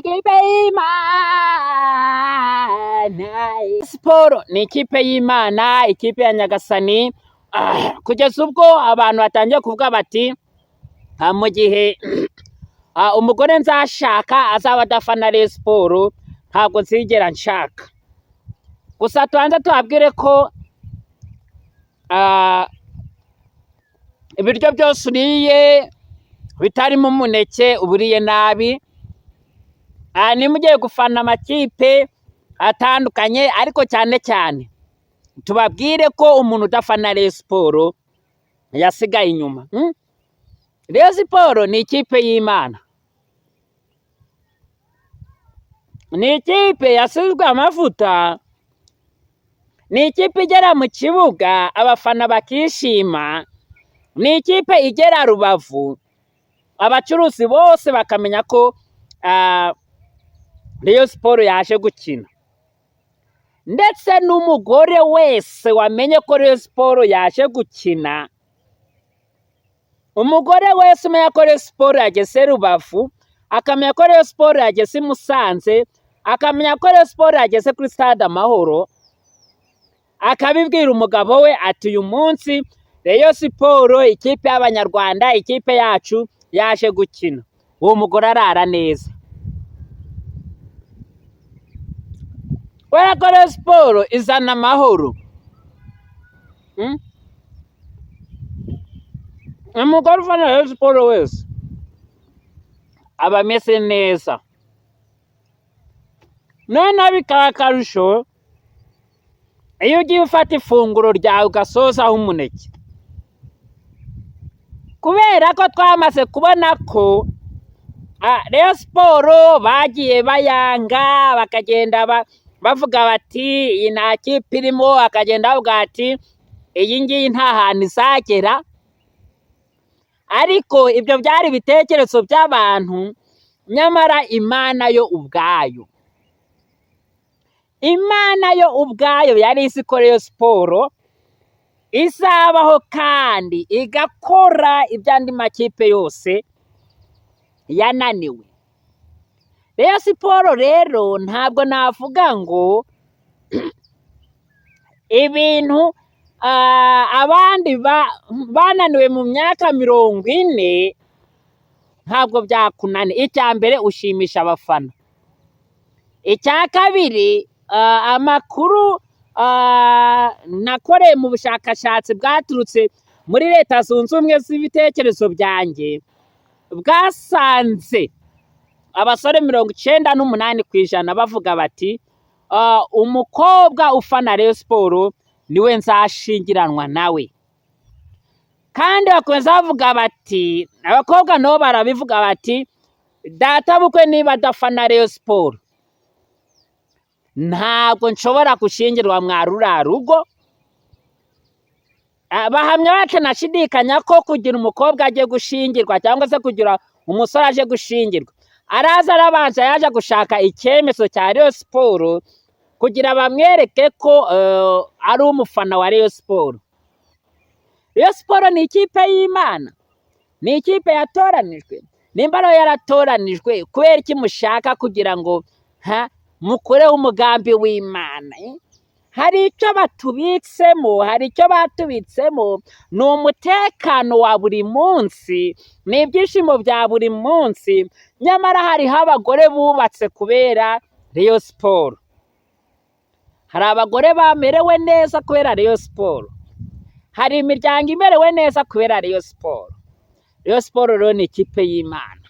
Ikipe y'Imana. Siporo ni ikipe y'Imana, ikipe ya Nyagasani. Kugeza ubwo abantu batangiye kuvuga bati mu gihe umugore nzashaka azaba adafana Rayon Sport, ntabwo nzigera nshaka. Gusa tubanze tubabwire ko ibiryo byose uriye bitarimo umuneke uba uriye nabi. Niba ugiye gufana amakipe atandukanye, ariko cyane cyane tubabwire ko umuntu udafana Rayon Sport yasigaye inyuma. Rayon Sport ni ikipe y'Imana, ni ikipe yasizwe amavuta, ni ikipe igera mu kibuga abafana bakishima, ni ikipe igera Rubavu abacuruzi bose bakamenya ko Rayon Sport yaje gukina. Ndetse n'umugore wese wamenye ko Rayon Sport yaje gukina, umugore wese umenya ko Rayon Sport yageze Rubavu, akamenya ko Rayon Sport yageze i Musanze, akamenya ko Rayon Sport yageze kuri Stade Amahoro, akabibwira umugabo we ati uyu munsi Rayon Sport, ikipe y'Abanyarwanda, ikipe yacu yaje gukina, uwo mugore arara neza. Kubera ko Rayon Sport izana amahoro. Umugore ufana Rayon Sport wese aba ameze neza. Noneho bikaba akarusho iyo ugiye ufata ifunguro ryawe ugasozaho umuneke. Kubera ko twamaze kubona ko Rayon Sport bagiye bayanga, bakagenda bavuga bati iyi nta kipe irimo, bakagenda bavuga ati iyi ngiyi nta hantu izagera. Ariko ibyo byari ibitekerezo by'abantu, nyamara Imana yo ubwayo, Imana yo ubwayo yari izi ko Rayon Sport izabaho kandi igakora iby'andi makipe yose yananiwe. Rayon Sport rero ntabwo navuga ngo ibintu abandi bananiwe mu myaka 40 ntabwo byakunaniye. Icya mbere ushimisha abafana, icya kabiri amakuru nakoreye mu bushakashatsi bwaturutse muri Leta Zunze Ubumwe z'ibitekerezo byanjye, bwasanze abasore 98% bavuga bati umukobwa ufana Rayon Sport niwe nzashyingiranwa nawe. Kandi bakomeza bavuga bati, abakobwa nabo barabivuga bati databukwe niba adafana Rayon Sport ntabwo nshobora gushyingirwa mwa ruriya rugo. Bahamya batanashidikanya ko kugira umukobwa aje gushyingirwa cyangwa se kugira umusore aje gushyingirwa, araza arabanza yaje gushaka icyemezo cya Rayon Sport kugira bamwereke ko ari umufana wa Rayon Sport. Rayon Sport ni ikipe y'Imana, ni ikipe yatoranijwe. Nimba rero yaratoranijwe, kubera iki mushaka kugira ngo mukureho umugambi w'Imana? Hari icyo batubitsemo, hari icyo batubitsemo, ni umutekano wa buri munsi, ni ibyishimo bya buri munsi. Nyamara hariho abagore bubatse kubera Rayon Sport, hari abagore bamerewe neza kubera Rayon Sport, hari imiryango imerewe neza kubera Rayon Sport. Rayon Sport rero ni ikipe y'Imana.